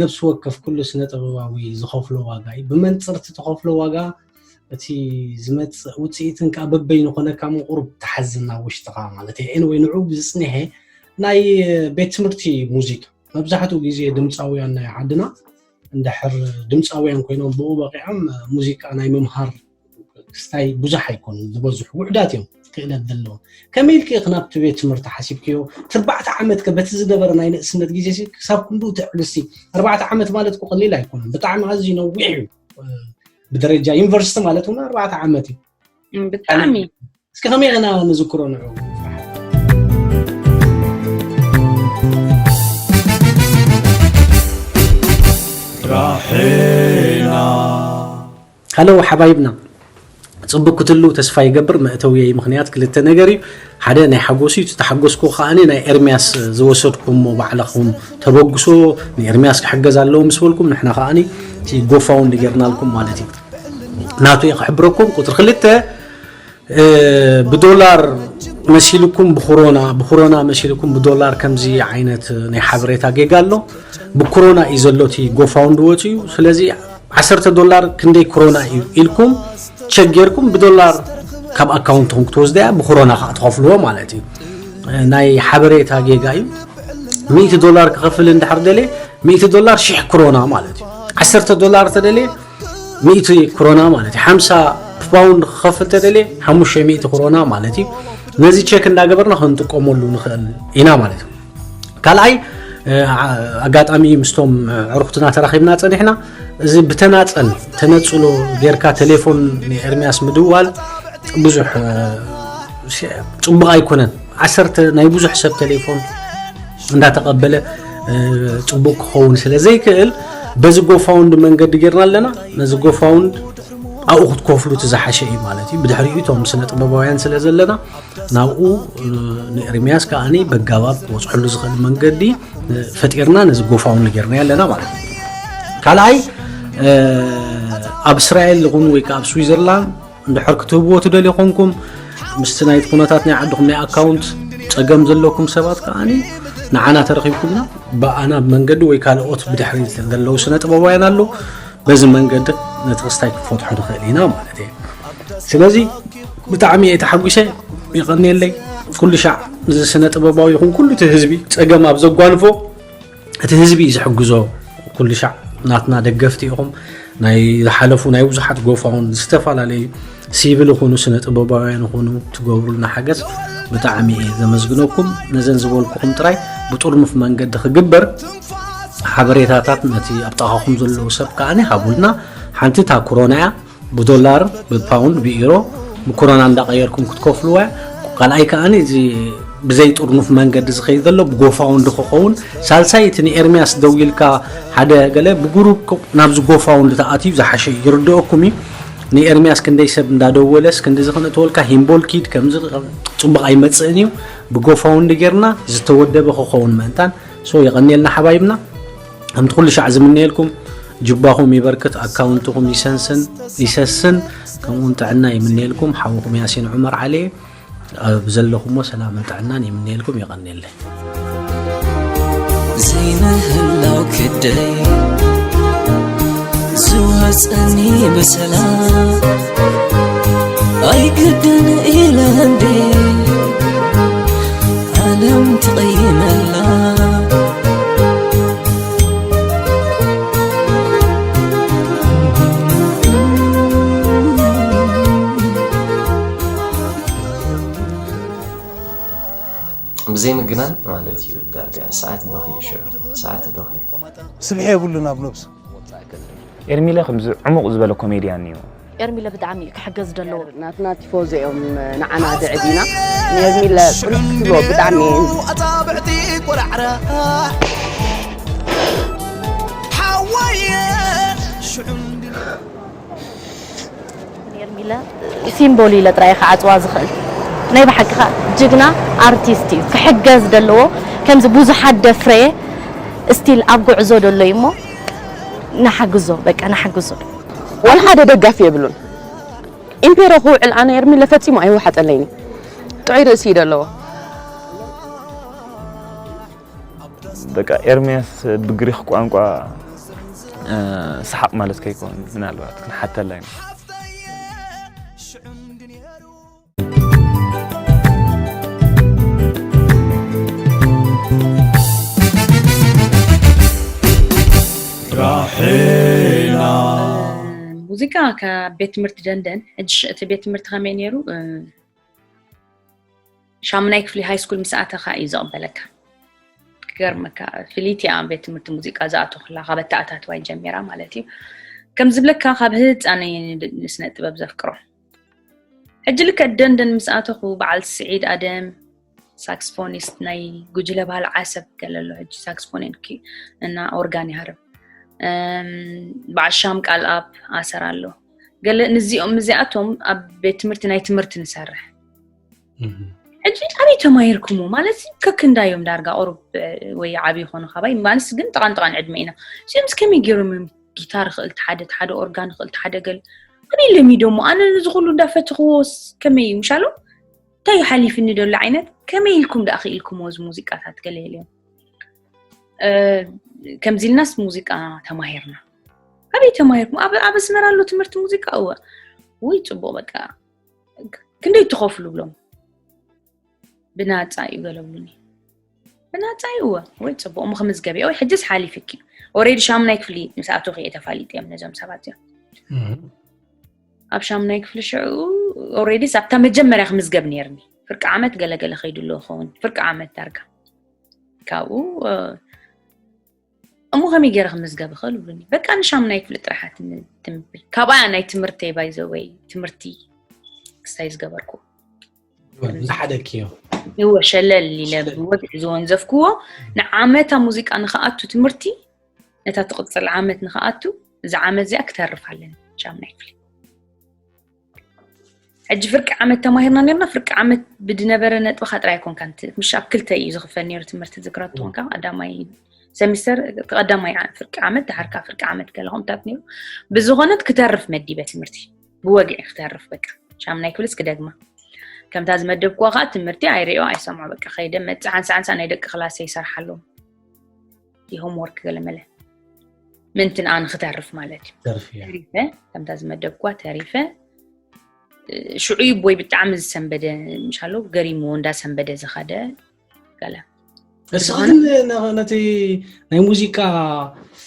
ነብሲ ወከፍ ኩሉ ስነ ጥበባዊ ዝኸፍሎ ዋጋ እዩ ብመንፅርቲ ተኸፍሎ ዋጋ እቲ ዝመፅእ ውፅኢትን ከዓ በበይኑ ኮነካ ምቁሩብ ተሓዝና ውሽጥኻ ማለት እዩ ኤንወይ ንዑ ዝፅንሐ ናይ ቤት ትምህርቲ ሙዚቃ መብዛሕትኡ ግዜ ድምፃውያን ናይ ዓድና እንድሕር ድምፃውያን ኮይኖም ብኡ በቂዖም ሙዚቃ ናይ ምምሃር ክስታይ ብዙሕ ኣይኮኑን ዝበዝሑ ውሕዳት እዮም ክእለት ዘለዎም ከመይ ኢልክ ኢኽ ናብቲ ቤት ትምህርቲ ሓሲብክዮ ትርባዕተ ዓመት ከ በቲ ዝነበረ ናይ ንእስነት ግዜ ክሳብ ክንዱ ትዕግስቲ ኣርባዕተ ዓመት ማለት እኮ ቀሊል ኣይኮነን ብጣዕሚ ኣዝዩ ነዊሕ እዩ ብደረጃ ዩኒቨርሲቲ ማለት እውን ኣርባዕተ ዓመት እዩ ብጣዕሚ እስኪ ከመይ ገና ንዝክሮ ንዑ ራሒና ሃለው ሓባይብና ፅቡቅ ክትሉ ተስፋ ይገብር መእተውየይ ምክንያት ክልተ ነገር እዩ ሓደ ናይ ሓጎስ እዩ ተሓጎስኩ ከዓ ናይ ኤርሚያስ ዝወሰድኩሞ ባዕልኹም ተበግሶ ንኤርሚያስ ክሕገዝ ኣለዎ ምስ በልኩም ንሕና ከዓ ጎፋውን ጌርናልኩም ማለት እዩ ናቱ ክሕብረኩም ቁፅሪ ክልተ ብዶላር መሲልኩም ብኮሮና ብኮሮና መሲልኩም ብዶላር ከምዚ ዓይነት ናይ ሓበሬታ ጌጋ ኣሎ ብኮሮና እዩ ዘሎ እቲ ጎፋውንድ ወፂኡ ስለዚ ዓሰርተ ዶላር ክንደይ ኮሮና እዩ ኢልኩም ቸክ ጌርኩም ብዶላር ካብ ኣካውንትኹም ክትወስደያ ብኮሮና ከዓ ትኸፍልዎ ማለት እዩ ናይ ሓበሬታ ጌጋ እዩ ሚእቲ ዶላር ክኸፍል እንድሕር ደልየ ሚእቲ ዶላር ሽሕ ኮሮና ማለት እዩ ዓሰርተ ዶላር ተደልየ ሚእቲ ኮሮና ማለት እዩ ሓምሳ ፓውንድ ክኸፍል ተደልየ ሓሙሽተ ሚእቲ ኮሮና ማለት እዩ ነዚ ቸክ እንዳገበርና ክንጥቀመሉ ንኽእል ኢና ማለት እዩ ካልኣይ ኣጋጣሚ ምስቶም ዕሩክትና ተራኺብና ፀኒሕና እዚ ብተናፀል ተነፅሎ ጌርካ ቴሌፎን ንኤርሚያስ ምድዋል ብዙሕ ፅቡቅ ኣይኮነን ዓሰርተ ናይ ብዙሕ ሰብ ቴሌፎን እንዳተቀበለ ፅቡቅ ክኸውን ስለ ዘይክእል በዚ ጎፋውንድ መንገዲ ጌርና ኣለና ነዚ ጎፋውንድ ኣብኡ ክትከፍሉ እቲ ዝሓሸ እዩ ማለት እዩ ብድሕሪኡ እቶም ስነ ጥበባውያን ስለ ዘለና ናብኡ ንኤርሚያስ ከዓኒ በጋባብ ክበፅሐሉ ዝኽእል መንገዲ ፈጢርና ነዚ ጎፋውንድ ጌርና ኣለና ማለት እዩ ካልኣይ ኣብ እስራኤል ይኹን ወይ ከዓ ኣብ ስዊዘርላንድ እንድሕር ክትህብዎ ትደልዩ ኮንኩም ምስቲ ናይቲ ኩነታት ናይ ዓድኹም ናይ ኣካውንት ፀገም ዘለኩም ሰባት ከዓኒ ንዓና ተረኪብኩምና ብኣና ብመንገዲ ወይ ካልኦት ብድሕሪ ዘለዉ ስነ ጥበባውያን ኣለዉ በዚ መንገዲ ነቲ ክስታይ ክንፈትሖ ንኽእል ኢና ማለት እዩ ስለዚ ብጣዕሚ እየ ተሓጒሰ ይቐንየለይ ኩሉ ሻዕ እዚ ስነ ጥበባዊ ይኹን ኩሉ እቲ ህዝቢ ፀገም ኣብ ዘጓንፎ እቲ ህዝቢ እዩ ዝሕግዞ ኩሉ ሻዕ ናትና ደገፍቲ ኢኹም። ናይ ዝሓለፉ ናይ ብዙሓት ጎፋውን ዝተፈላለዩ ሲቪል ይኹኑ ስነ ጥበባውያን ይኹኑ ትገብሩልና ሓገዝ ብጣዕሚ እየ ዘመስግነኩም። ነዘን ዝበልኩኹም ጥራይ ብጥርኑፍ መንገዲ ክግበር ሓበሬታታት ነቲ ኣብ ጥቓኹም ዘለዉ ሰብ ከኣ ሃቡልና። ሓንቲ እታ ኮሮና እያ፣ ብዶላር፣ ብፓውንድ፣ ብኢሮ፣ ብኮሮና እንዳቐየርኩም ክትከፍልዋ እያ። ካልኣይ ከኣ እዚ ብዘይ ጥርኑፍ መንገዲ ዝኸይድ ዘሎ ብጎፋውንድ ክኸውን፣ ሳልሳይ እቲ ንኤርሚያስ ደዊልካ ሓደ ገለ ብግሩፕ ናብዚ ጎፋውንድ ተኣትዩ ዝሓሸ ይርድኦኩም እዩ። ንኤርሚያስ ክንደይ ሰብ እንዳደወለስ ክንዲ ዝኽነእተወልካ ሂምቦል ኪድ ከምዚ ጽቡቕ ኣይመጽእን እዩ። ብጎፋውንድ ጌርና ዝተወደበ ክኸውን ምእንታን። ሶ የቐንየልና ሓባይብና። ከምቲ ኩሉ ሻዕ ዝምነየልኩም ጅባኹም ይበርክት፣ ኣካውንትኹም ይሰንስን ይሰስን፣ ከምኡውን ጥዕና ይምነየልኩም። ሓውኹም ያሲን ዑመር ዓሊ ኣብ ዘለኹሞ ሰላምን ጥዕናን ይምነየልኩም። የቐንየለይ። ዘይምህላው ክደይ ዝወፀኒ ብሰላም ኣይግድን ኢለ እንዴ ዓለም ትቕይመላ። ብዘይ ምግናን ማለት እዩ። ዳርጋ ሰዓት በኺ ሽዑ ሰዓት በኺ። ስብሒ የብሉን ኣብ ነብሱ። ኤርሚለ ከምዚ ዕሙቕ ዝበለ ኮሜድያን እዩ። ኤርሚለ ብጣዕሚ እዩ ክሕገዝ ዘለዎ። ናትና ቲፎዞ እዮም ንዓና ዘዕቢና። ንኤርሚለ ቁልሕ ክትብሎ ብጣዕሚ እየ። ኣጻብዕቲ ቆራዕራ ሓወየ ሽዑ ኤርሚለ ሲምቦል ኢለ ጥራይ ክዓጽዋ ዝኽእል ናይ ብሓቂ ኸኣ ጅግና ኣርቲስት እዩ ክሕገዝ ዘለዎ። ከምዚ ብዙሓት ደፍረየ ስቲል ኣብ ጉዕዞ ደሎ እዩ እሞ ንሓግዞ፣ በቃ ንሓግዞ። ዋላ ሓደ ደጋፊ የብሉን። ኢምፔሮ ክውዕል ኣነ ኤርሚለ ፈጺሙ ኣይወሓጠለይን እዩ። ጥዑይ ርእሲ እዩ ደለዎ። በቃ ኤርሚያስ ብግሪኽ ቋንቋ እ፣ ሰሓቕ ማለት ከይኮን ምናልባት ክንሓተላ ኢና። ራሄላ። ሙዚቃ ካብ ቤት ትምህርቲ ደንደን። ሕጂ እቲ ቤት ትምህርቲ ከመይ ነይሩ? እ፣ ሻምናይ ክፍሊ ሃይ ስኩል ምስ ኣተኻ እዩ ዝቕበለካ። ክገርመካ፣ ፍልይቲ እያ ቤት ትምህርቲ ሙዚቃ ዝኣተኹላ፣ ካብ ኣተኣታትዋይ ጀሚራ ማለት እዩ። ከም ዝብለካ፣ ካብ ህጻነይ ን-፣ ንስነ ጥበብ ዘፍቅሮ። ሕጂ ልክዕ ደንደን ምስ ኣተኹ፣ በዓል ስዒድ ኣደም፣ ሳክስፎኒስት ናይ ጉጅለ ባህሊ ዓሰብ ገለ ኣሎ፣ ሕጂ ሳክስፎን እንኪ እና ኦርጋን ይሃርም። እም፣ በዓል ሻም ቃልኣብ ኣሰር ኣሎ። ገለ ንዚኦም፣ እዚኣቶም ኣብ ቤት ትምህርቲ ናይ ትምህርቲ ንሰርሕ። እህ። ሕጂ ኣበይ ተማሂርኩሞ? ማለት ከክንዳዮም ዳርጋ ቁሩብ፣ እ፣ ወይ ዓቢ ይኾኑ ካባይ። ማለት ግን ጥቓን ጥቓን ዕድመ ኢና። እዚኦም ከመይ ገይሮም እዮም ጊታር ክእል ሓደ፣ ሓደ ኦርጋን ክእል ሓደ ገለ? ኣበይ ለሚዶሞ? ኣነ ነዚ ኩሉ እንዳፈትኽዎስ ከመይ እዩ? ምሻሎም እንታይ እዩ ሓሊፍኒ ደሎ ዓይነት? ከመይ ኢልኩም ደኣ ክኢልኩሞ እዚ ሙዚቃታት ገለ ኢለዮም። እ፣ ከምዚ ኢልናስ ሙዚቃ ተማሂርና። ኣበይ ተማሂርኩም? ኣብ፣ ኣብ ኣስመራ ኣሎ ትምህርቲ ሙዚቃ? እወ። ውይ፣ ጽቡቕ፣ በቃ፣ ክንደይ ትኸፍሉ ብሎም። ብናጻ እዩ ገለ ብሉኒ። ብናጻ እዩ? እወ። ወይ ጽቡቕ፣ እሞ ክምዝገብ እየ። ወይ ሕጅስ ሓሊፍኪ። ኦሬዲ ሻምናይ ክፍሊ ምስ ኣቶኺ እየ ተፋሊጥ እዮም ነዞም ሰባት እዮም። እህ። ኣብ ሻምናይ ክፍሊ ሽዑ ኦሬዲስ ኣብታ መጀመርያ ክምዝገብ ነይርኒ። ፍርቂ ዓመት ገለ ገለ ከይዱ ኣሎ ይኸውን። ፍርቂ ዓመት ዳርጋ። ካብኡ፣ እ፣ እሞ ከመይ ገይረ ክምዝገብ እኽእል ብሉኒ። በቃ ንሻምናይ ክፍሊ ጥራሕ ትም-፣ ትምብል። ካብኣ ናይ ትምህርተይ ባይ ዘ ወይ ትምህርቲ ክስታይ ዝገበርኩ። ዝሓደግክዮ? እወ፣ ሸለል ኢለ ብወግዒ ዝወንዘፍክዎ ንዓመታ ሙዚቃ ንኽኣቱ ትምህርቲ፣ ነታ ትቕጽል ዓመት ንኽኣቱ፣ እዚ ዓመት እዚኣ ክተርፍ ኣለኒ፣ ሻምናይ ክፍሊ። ሕጂ ፍርቂ ዓመት ተማሂርና ነርና፣ ፍርቂ ዓመት ብድነበረ ነጥብኻ ጥራይ ኣይኮንካን ት-፣ ምሽ ኣብ ክልተ እዩ ዝኽፈል ነይሩ ትምህርቲ ዝክረቱ ኮንካ፣ ቀዳማይ ሰሚስተር፣ ቀዳማይ ዓ-፣ ፍርቂ ዓመት፣ ድሓርካ ፍርቂ ዓመት ገለ ከምታት ነይሩ። ብዝኾነት ክተርፍ መዲበ ትምህርቲ፣ ብወግዒ ክተርፍ በቃ። ሻምናይ ክፍልስ ክደግማ። ከምታ ዝመደብክዋ ኸኣ ትምህርቲ ኣይርእዮ ኣይሰምዖ በቃ። ከይደ መጽ-፣ ሓንሳ ሓንሳ ናይ ደቂ ክላሰይ ይሰርሓሎም። ሆምወርክ ገለ መለ። ምእንቲ ንኣ ንክተርፍ ማለት እዩ። ተርፍ እያ። ተሪፈ፣ ከምታ ዝመደብክዋ ተሪፈ። ሽዑ እዩ ቦይ ብጣዕሚ ዝሰንበደ፣ ምሻሎ ገሪምዎ እንዳሰንበደ ዝኸደ ገለ። እስኻ ግን ነ- ነቲ ናይ ሙዚቃ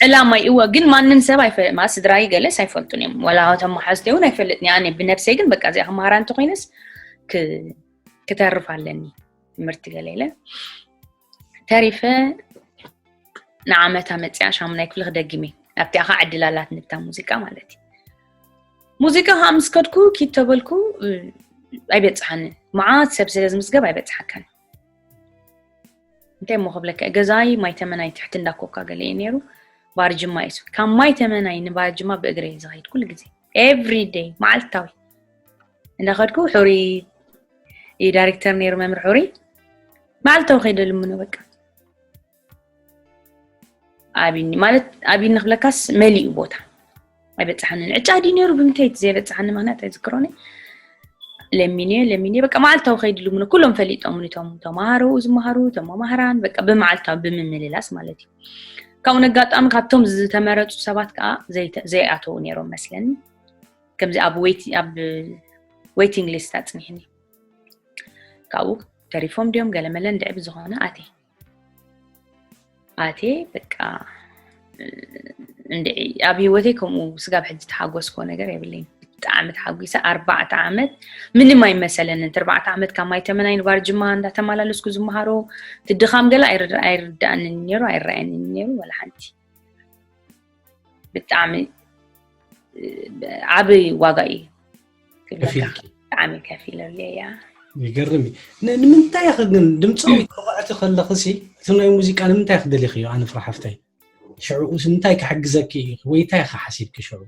ዕላማይ እወ ግን ማንም ሰብ ኣይፈ- ማ ስድራይ ገለስ ኣይፈልጡን እዮም፣ ወላ ተመሓዝተ እውን ኣይፈልጥን እየ። ኣነ ብነብሰይ ግን በቃ እዚኣ ክመሃራ እንተኮይነስ ክ- ክተርፍ ኣለኒ ትምህርቲ ገለ ኢለ ተሪፈ። ንዓመታ መፅያ ሻሙናይ ክፍሊ ክደግም እየ። ኣብቲኣ ከዓ ዕድል ኣላትኒ ብታ ሙዚቃ ማለት እዩ። ሙዚቃ ከዓ ምስ ከድኩ ኪድ ተበልኩ እ፣ ኣይበፅሓንን። መዓት ሰብ ስለ ዝምዝገብ ኣይበፅሓካን። እንታይ እሞ ክብለካ፣ ገዛይ ማይ ተመናይ ትሕቲ እንዳኮካ ገለ እዩ ነይሩ። ባርጅማ እዩ። ካብ ማይ ተመናይ ንባርጅማ ብእግረ እየ ዝኸይድ ኩሉ ግዜ፣ ኤቭሪ ደይ፣ መዓልታዊ እንዳኸድኩ። ሕሪ እዩ ዳይሬክተር ነይሩ፣ መምህር ሕሪ። መዓልታዊ ከይደ ልምኖ በቃ። ኣብኒ ማለት ኣብኒ ክብለካስ መሊኡ ቦታ ኣይበፅሓንን። ዕጫ ድዩ ነይሩ ብምንታይ እቲ ዘይበፅሓኒ ምክንያት ኣይዝክሮኒ። ለሚንዮ ለሚንዮ በቃ መዓልታዊ ከይዲ ልምኖ። ኩሎም ፈሊጦም፣ እቶም ተማሃሮ ዝመሃሩ፣ እቶም መማህራን፣ በቃ ብመዓልታዊ ብምምልላስ ማለት እዩ። ካብኡ ነጋጣሚ ካብቶም ዝተመረፁ ሰባት ከዓ ዘይተ- ዘይኣተዉ ነይሮም መስለኒ። ከምዚ ኣብ ዌይት- ኣብ ዌይቲንግ ሊስት ኣፅኒሕኒ። ካብኡ ተሪፎም ድዮም ገለመለ እንድዒ ብዝኾነ ኣቴ ኣቴ በቃ እንድዒ ኣብ ህይወተይ ከምኡ ስጋብ ሕጂ ተሓጎስኮ ነገር የብለኝ። ብጣዕሚ ተሓጒሰ። ኣርባዕተ ዓመት ምንም ኣይመሰለንን። እቲ ኣርባዕተ ዓመት ካብ ማይ ተመናይ ንባርጅማ እንዳተመላለስኩ ዝመሃሮ ትድኻም ገለ ኣይርዳእንን ነይሩ፣ ኣይረኣየንን ነይሩ ወላ ሓንቲ። ብጣዕሚ ዓብይ ዋጋ እዩ ክብለካ። ከፊልኪ። ብጣዕሚ ከፊለሉ እያ። ይገርም እዩ። ን- ንምንታይ ኢኺ ግን ድምፃዊት ክቕዕቲ ከለኽሲ እቲ ናይ ሙዚቃ ንምንታይ ክደሊኽዮ? ኣነ ፍራ ሓፍተይ ሽዕኡስ እንታይ ክሕግዘኪ እዩ ወይ እንታይ ኢኺ ሓሲብኪ ሽዑ?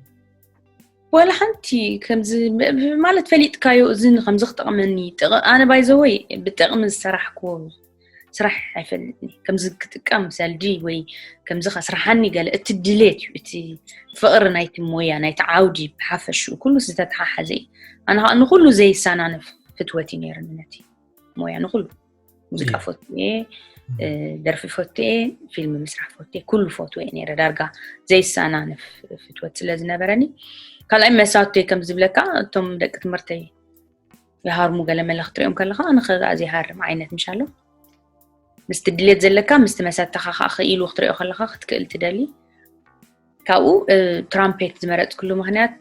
ወላ ሓንቲ ከምዚ ብ- ማለት ፈሊጥካዮ እዚ ከምዚ ክጠቕመኒ ጥቕ- ኣነ ባይዘወይ ብጥቕሚ ዝሰራሕክዎ ስራሕ ኣይፈልጥኒ። ከምዚ ክጥቀም ሰልዲ ወይ ከምዚ ከስርሓኒ ገለ እቲ ድሌት እዩ፣ እቲ ፍቕሪ ናይቲ ሞያ ናይቲ ዓውዲ ብሓፈሽኡ ኩሉ ዝተተሓሓዘ እዩ። ኣነ ከዓ ንኩሉ ዘይሳናነፍ ፍትወት እዩ ነይርኒ ነቲ ሞያ ንኩሉ። ሙዚቃ እየ። ፈትየ፣ እ፣ ደርፊ ፈትየ፣ ፊልም ምስራሕ ፈትየ፣ ኩሉ ፈትወ እየ ነይረ። ዳርጋ ዘይሳናነፍ ፍትወት ስለ ዝነበረኒ። ካልኣይ መሳቶይ ከም ዝብለካ እቶም ደቂ ትምህርተይ ይሃርሙ ገለ መለ ክትሪኦም ከለካ ኣነ ከኣ ዘይሃርም ዓይነት ምሽ ኣሎ። ምስቲ ድሌት ዘለካ ምስቲ መሰተኻ ከዓ ክኢሉ ክትሪኦ ከለካ ክትክእል ትደሊ። ካብኡ እ፣ ትራምፔት ዝመረፅኩሉ ምክንያት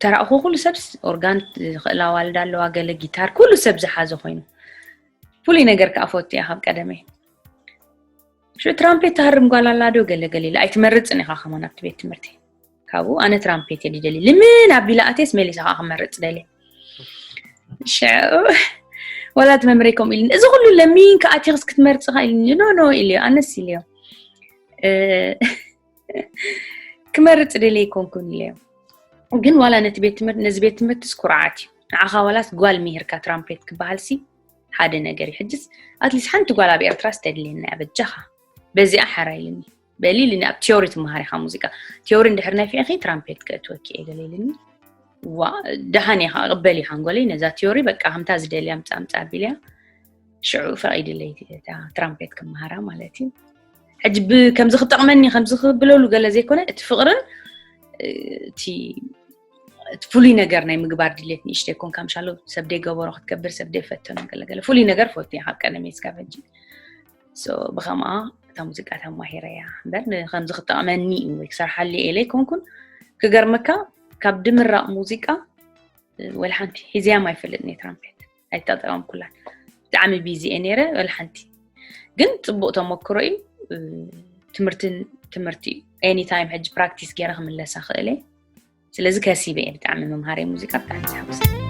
ተራእኹ ኩሉ ሰብስ ኦርጋን ዝኽእላ ዋልዳ ኣለዋ፣ ገለ ጊታር፣ ኩሉ ሰብ ዝሓዘ ኮይኑ ፍሉይ ነገር ከዓ ፈቱ እያ ካብ ቀደመይ። ሽዑ ትራምፔት ትሃርም ጓል ኣላ ዶ ገለ ገለ ኢለ፣ ኣይትመርፅን ኢኻ ከማን ኣብቲ ቤት ትምህርቲ። ካብኡ ኣነ ትራምፔት እየ ደሊ ልምን ኣቢላ ኣቴስ መሊሳ ከዓ ክመርፅ ደልየ። ሽዑ ወላ እቲ መምረይ ከምኡ ኢሉኒ፣ እዚ ኩሉ ለሚን ከኣቲኽስ ክትመርፅኻ ኢሉኒ። ኖ ኖ ኢልዮ፣ ኣነስ ኢልዮ እ፣ ክመርፅ ደልየ ኣይኮንኩን ኢለዮ። ግን ዋላ ነቲ ቤት ትምህርቲ ነዚ ቤት ትምህርትስ ኩርዓት እዩ ንዓኻ። ዋላስ ጓል ምሂርካ ትራምፔት ክበሃልሲ ሓደ ነገር እዩ። ሕጅስ ኣትሊስት ሓንቲ ጓል ኣብ ኤርትራስ ተድልየና እያ በጃኻ። በዚኣ ሓራ ኢልኒ በሊ ኢልኒ። ኣብ ቲዮሪ ትመሃር ኢኻ ሙዚቃ ቲዮሪ እንድሕር ነፊዕኺ ትራምፔት ከእትወኪ እየ ገለ ኢልኒ። ዋ ደሓን እየ ከዓ ቅበል እዩ ሓንጎለይ ነዛ ቲዮሪ በቃ ከምታ ዝደልያ ምፃ ምፃ ኣቢልያ። ሽዑ ፈቒድለይ እታ ትራምፔት ክመሃራ ማለት እዩ። ሕጂ ብ- ከምዚ ክጠቕመኒ ከምዚ ክብለሉ ገለ ዘይኮነ እቲ ፍቕርን እ፣ እቲ እቲ ፍሉይ ነገር ናይ ምግባር ድሌት ንእሽተይ ኮንካ ምሻሎ ሰብ ደይገበሮ ክትገብር ሰብ ደይፈተኖ ገለገለ ፍሉይ ነገር ፈቱ እየ ካብ ቀደመይ ስካብ ሕጂ። So ብኸምኣ እታ ሙዚቃ ተማሂረ እያ እምበር ን- ከምዚ ክጠቕመኒ እዩ ወይ ክሰርሓሉ እየ ኢለ ኣይኮንኩን። ክገርመካ ካብ ድምራቕ ሙዚቃ እ፣ ወላ ሓንቲ ሒዝያም ኣይፈልጥን እየ ትራምፔት ኣይተጠቐምኩላን። ብጣዕሚ ቢዚ እየ ነይረ ወላ ሓንቲ። ግን ፅቡቕ ተመክሮ እዩ። እ፣ ትምህርትን ትምህርቲ እዩ። ኤኒ ታይም ሕጂ ፕራክቲስ ገይረ ክምለሳ ክእል እየ። ስለዚ ከሲበ እየ ብጣዕሚ ምምሃረይ ሙዚቃ ብጣዕሚ ዝሓጉስ።